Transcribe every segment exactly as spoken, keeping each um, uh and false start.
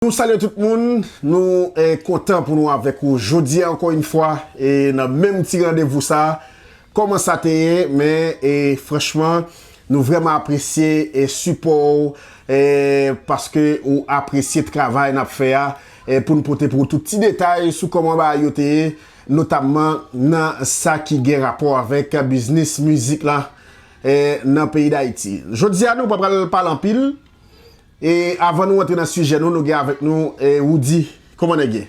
Nou salye tout moun, nou eh, kontan pou nou avèk ou jodi a ankò yon fwa e nan menm ti randevou sa. Kòman sa te ye? Men e franchman, nou vrèman apresye e sipò w e paske ou apresye travay n ap fè a e pou n pote pou ou tout ti detay sou kòman bagay yo te ye, notamman nan sa ki gen rapò avèk biznis mizik la e nan peyi Dayiti. Jodi a nou pa pral pale anpil. E avan nou antre nan sijè nou, nou gen avèk nou e Roody. Kòman nèg ye?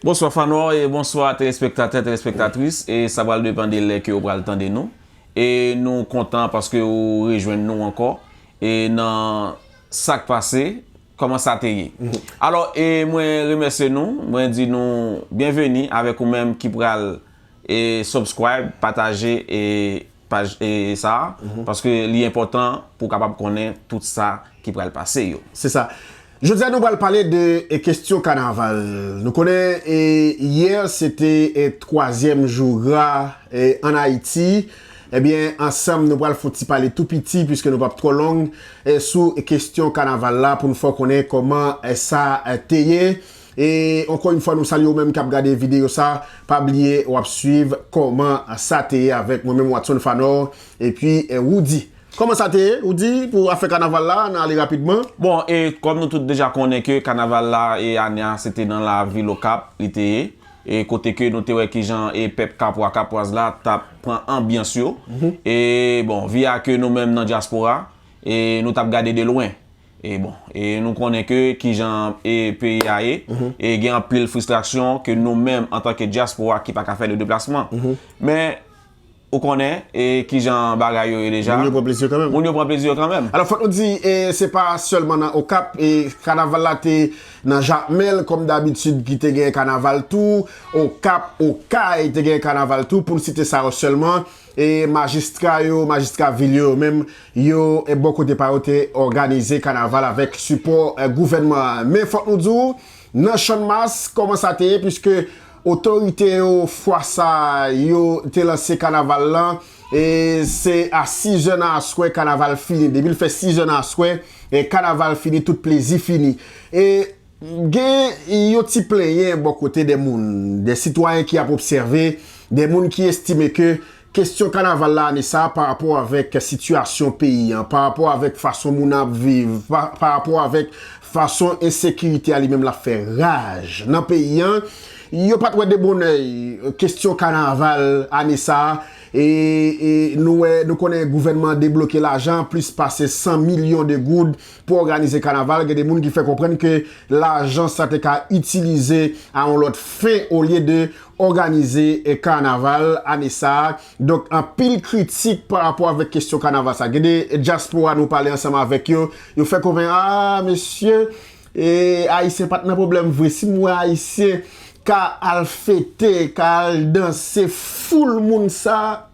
Bonswa Fanor e bonswa telespektatè, telespektatris. E sa pral depann de lè ke ou pral tande nou. E nou kontan paske ou rejwenn nou ankò. E nan sa k pase, kòman sa te ye. Alò, e mwen remèsye nou, mwen di nou byenveni avèk ou menm ki pral e subscribe, pataje e paj e sa a, paske li enpòtan pou w kapab konnen tout sa ki pral pase yo. Se sa. Jodi a nou pral pale de e, kesyon kanaval. Nou konnen e, yè se te e, twazyèm jou ra e, ann Ayiti. Ebyen, ansanm nou pral fè yon ti pale tou piti, piske nou p ap twò long, e, sou kesyon kanaval la pou n fè w konnen kòman e, sa e, te ye. E ankò yon fwa nou salye ou menm k ap gade videyo sa, pa bliye w ap swiv kòman sa te ye avèk mwen menm Watson Fanor epi e, Roody. Kòman sa te ye, Roody, pou afè kanaval la, n ale rapidman. Bon, e kòm nou tout deja konnen ke kanaval la e ane a se te nan lavil Okap li te ye, e kote ke nou te wè kijan e pèp Kapwa, Kapwaz la t ap pran anbyans yo. E bon, vi a ke nou menm nan dyaspora, e nou t ap gade de lwen. E bon, e nou konnen ke kijan e peyi a ye, e gen anpil fristrasyon ke nou menm antanke dyaspora ki pa ka fè de deplasman. Men, ou konnen e kijan bagay yo ye deja. Moun yo pran plezi yo kanmenm. Moun yo pran plezi yo kanmenm. Alò, fòk nou di, e, se pa sèlman nan Okap, e, kanaval la te nan Jakmèl, kòm dabitid, ki te gen kanaval tou, Okap, Okay te gen kanaval tou, pou n site sa yo sèlman. E majistra yo, majistra vil yo, yo menm, yo, e, bò kote pa yo te òganize kanaval avèk sipò e, gouvènman an. Men fòk nou di w, nan Channmas, kòman sa te ye, piske otorite yo, fwa sa, yo te lanse kanaval lan, e se a sizè nan aswè kanaval fini. Depi l fè sizè nan aswè, e kanaval fini, tout plezi fini. E Gen yon ti plenyen bò kote de moun, de sitwayen ki ap obsève, de moun ki estime ke kesyon kanaval la ane sa a pa rapò avèk sitiyasyon peyi an, pa rapò avèk fason moun ap viv, pa, pa rapò avèk fason ensekirite a li menm l ap fè raj nan peyi an, yo pa t wè de bonnèy kesyon kanaval ane sa a. E, e nou wè, nou konnen gouvènman an debloke lajan, plis pase san milyon de goud, pou òganize kanaval. Gen de moun ki fè konprann ke lajan sa te ka itilize a yon lòt fen olye de òganize e, kanaval ane sa a. Donk, anpil kritik pa rapò avèk kesyon kanaval sa. Gen de dyaspora nou pale ansanm avèk yo, yo fè konprann, a, mesye, e, Ayisyen pa t nan pwoblèm vre. Si m wè Ayisyen ka al fete, ka al danse, foul moun sa,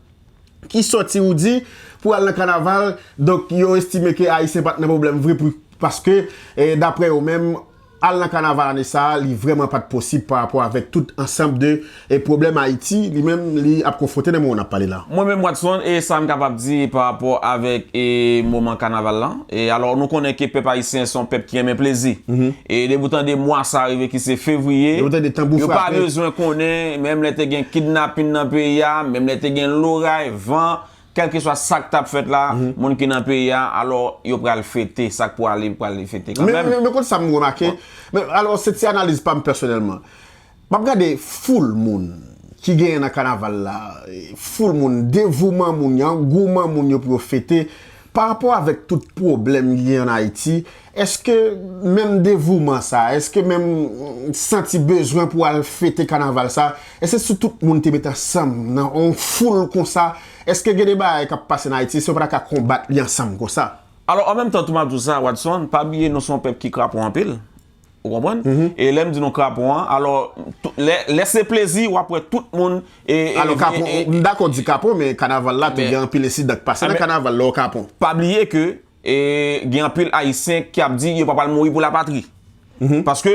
ki sòti Roody pou al nan kanaval, donk yo estime ke Ayisyen pa t nan pwoblèm vre pou, paske, e, daprè yo menm, al nan kanaval ane sa a, li vrèman pa t posib pa rapò avèk tout ansanm de e, pwoblèm Ayiti, li menm, li ap konfwonte nan moman n ap pale la. Mwen menm, Watson, e sa m kapab di pa rapò avèk e, moman kanaval lan, e alò nou konnen ke pèp ayisyen se yon pèp ki renmen plezi. E depi w tande mwa sa a rive ki se fevriye, yo pa bezwen konnen, menm lè te gen kidnapin nan peyi a, menm lè te gen loray, van, kèlkeswa sa k t ap fèt la, moun ki nan peyi a, alò, yo pral fete, sa k pwale, pral fete kanmenm. Men, men, men kote sa m remake, men, alò, se ti analiz pa m pèsonèlman. M ap gade foul moun ki genyen nan kanaval la, foul moun, devouman moun yo, angouman moun yo pou yo fete, pa rapò avèk tout pwoblèm ki genyen ann Ayiti, èske menm devouman sa, èske menm santi bezwen pou al fete kanaval sa, èske si tout moun te met ansanm nan yon foul konsa, èske gen de bagay k ap pase ann Ayiti si yo pa ta ka konbat li ansanm konsa? Alò, an menm tan tou m ap di w sa, Watson, pa bliye nou se yon pèp ki krapon anpil. Ou konprann? E lè m di nou krapon an, alò, lè, lè se plezi, w ap wè tout moun. E, e, Alò, kapon, e, m dakò di kapon, men kanaval la tou gen anpil ensidan k pase nan kanaval lè w kapon. Pa bliye ke e, gen anpil Ayisyen k ap di yo pa pral mouri pou lapatri. Paske,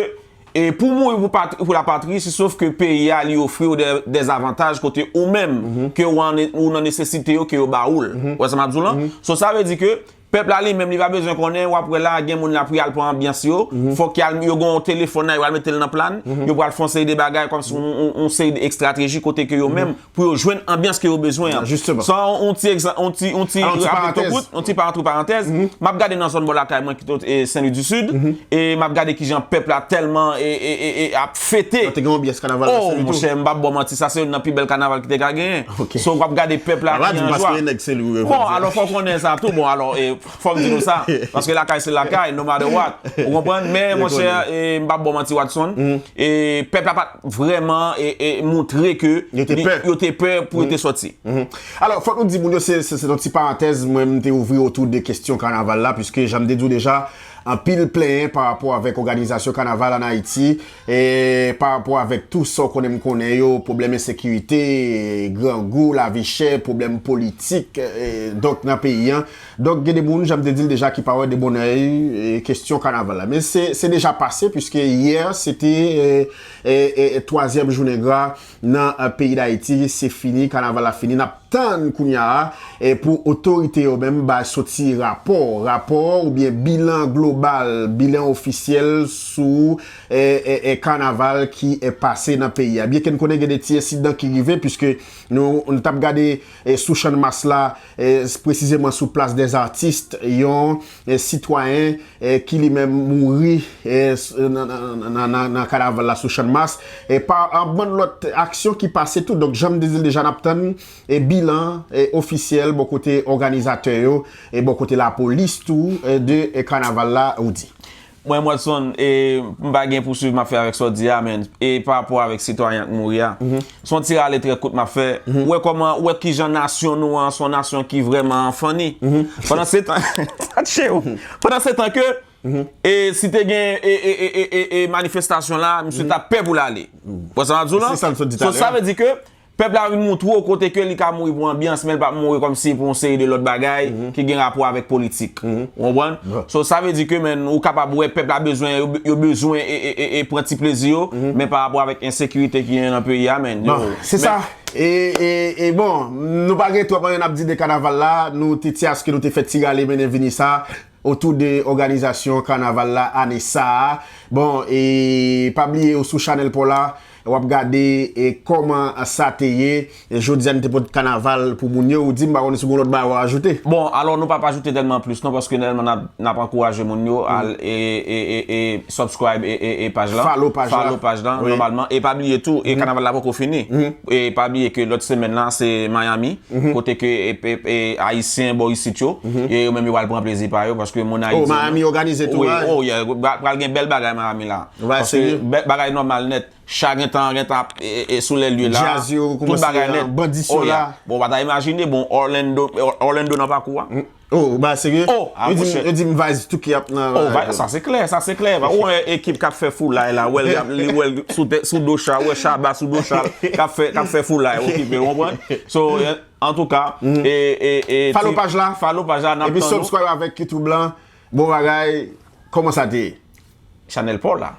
e, pou mouri pou, patri, pou lapatri, se sof ke peyi a li ofri w de, de zavantaj kote ou menm, ke w an, ou nan nesesite yo, ke yo ba ou l. Ou wè sa m ap di w lan? So, sa vle di ke Pèp la li menm, li pa bezwen konnen, w ap wè la, gen moun la pou y al pran anbyans yo. Fòk y al, yo gen yon telefòn la, yo al mete l nan plan, yo pral fè yon seri de bagay, kòmsi yon, yon, yon seri de estrateji kote ke yo menm, pou yo jwenn anbyans ke yo bezwen an. Sa, yon ti egzanp, yon ti, yon ti rapid tou kout, yon ti pa-, antre parantèz. M ap gade nan zòn bò lakay mwen ki tou, e, Sen Lwi di Sid, e m ap gade kijan pèp la tèlman, e, e, e, e, ap fete. Te gen anbyans kanaval la, oh, monchè, m p ap ba w manti, sa se youn nan pi bèl kanaval ki te ka genyen. So, w ap gade pèp la ki an jwa. Bon, alò, fò w konnen sa tou. Bon, alò, e, fò m di nou sa, paske lakay se lakay, no matter what. Ou konprann? Men, monchè, e, m p ap ba w manti, Watson, e, pèp la pa t vrèman, e, e, montre ke yo te pè pou yo te sòti. Alò, fòk nou di moun yo, se, se, se yon ti parantèz, mwen, m te ouvri otou de kesyon kanaval la, piske, jan m te di w deja, anpil plenyen pa rapò avèk òganizasyon kanaval ann Ayiti, e pa rapò avèk tou sa w konnen m konnen yo, pwoblèm ensekirite, grangou, lavi chè, pwoblèm politik, e, donk, nan peyi an. Donk, gen de moun, jan m te di l deja, ki pa wè de bon èy, e, kesyon kanaval la. Men se, se deja pase, piske yè, se te, e, e, e, twazyèm jounen gra nan, e, peyi Dayiti, se fini, kanaval la fini. N ap tann kounye a, e, pou otorite yo menm bay soti rapò, rapò oubyen bilan global, bilan ofisyèl sou, e, e, e, kanaval ki, e, pase nan peyi a. Byenke n konnen gen de ti ensidan ki rive, piske nou, nou t ap gade, e, sou Channmas la, e, presizeman sou Place des Artistes, yon, e, sitwayen, e, ki li menm mouri, e, s-, nan, nan, nan, nan, nan kanaval la sou Channmas, e pa yon bann lòt aksyon ki pase tou. Donk, jan m te di l deja, n ap tann, e, bilan, e, ofisyèl bò kote òganizatè yo, e bò kote lapolis tou, e, de, e, kanaval la, Roody. Mwen, Watson, e, m pa gen pouswiv m ap fè avèk sa w di a, men, e pa rapò avèk sitwayen an k mouri a. Se yon ti rale trè kout m ap fè. Ou wè kòman, ou wè kijan nasyon nou an, se yon nasyon ki vrèman funny. Pandansetan, sa tche w. Pandansetan ke, e, si te gen, e, e, e, e, e, e manifestasyon la, misye t ap pè pou l ale. Ou wè sa m ap di w la? So, sa vle di ke pèp la vin montre w kote ke li ka mouri pou anbyans, men l p ap mouri kòmsi pou yon seri de lòt bagay ki gen rapò avèk politik. Ou konprann? So, sa vle di ke, men, ou kapab wè pèp la bezwen, yo, yo bezwen, e, e, e, e pran ti plezi yo, men pa rapò avèk ensekirite ki genyen nan peyi a, men, yo, se sa. E, e, e bon, nou pa gen twòp anyen n ap di de kanaval la, nou te ti aske nou te fè ti rale mennen vini sa, otou de òganizasyon kanaval la ane sa a. Bon, e pa bliye ou sou chanèl pa w la, w ap gade, e, kòman sa te ye. E jodi a, n te pot kanaval pou moun yo. Ou di m pa konnen si w gen lòt bagay w ajoute. Bon, alò, nou p ap ajoute tèlman plis, non, paske tèlman n ap, n ap ankouraje moun yo al, e, e, e, e subscribe, e, e, e paj la. Follow paj la. Follow paj la, nòmalman. E pa bliye tou, e kanaval la poko fini. E pa bliye ke lòt semèn la, se Miami, kote ke, e, e, e, Ayisyen bò isit yo, e yo menm yo pral pran plezi pa yo, paske moun Ayiti. Oh, Miami òganize tou, wi, oh, yeah, ba-, pral gen bèl bagay Miami la. Paske bè-, bagay nòmal nèt. Cha gentan, gentan ap, e, e, e, sou lè lye la. Djaz yo kòmanse, tout bagay nèt. Bandi sou la. Bon, w pa ta imajine, bon, Orlando, Orlando nan pakou a. Oh, ba serye? Oh, ah, monchè. Yo di m Vybz tou ki ap nan. Oh, sa se klè, sa se klè. Ou wè ekip k ap fè foulay la, wè l, li wè l sou tè, sou do cha, wè Shabba sou do cha, k ap fè, k ap fè foulay, okipe, w konprann? So, antouka, e, e, e, follow paj la. Follow paj la, n ap tann nou. Epi subscribe avèk YouTube lan. Bon bagay, kòman sa te ye? Chanèl pa w la.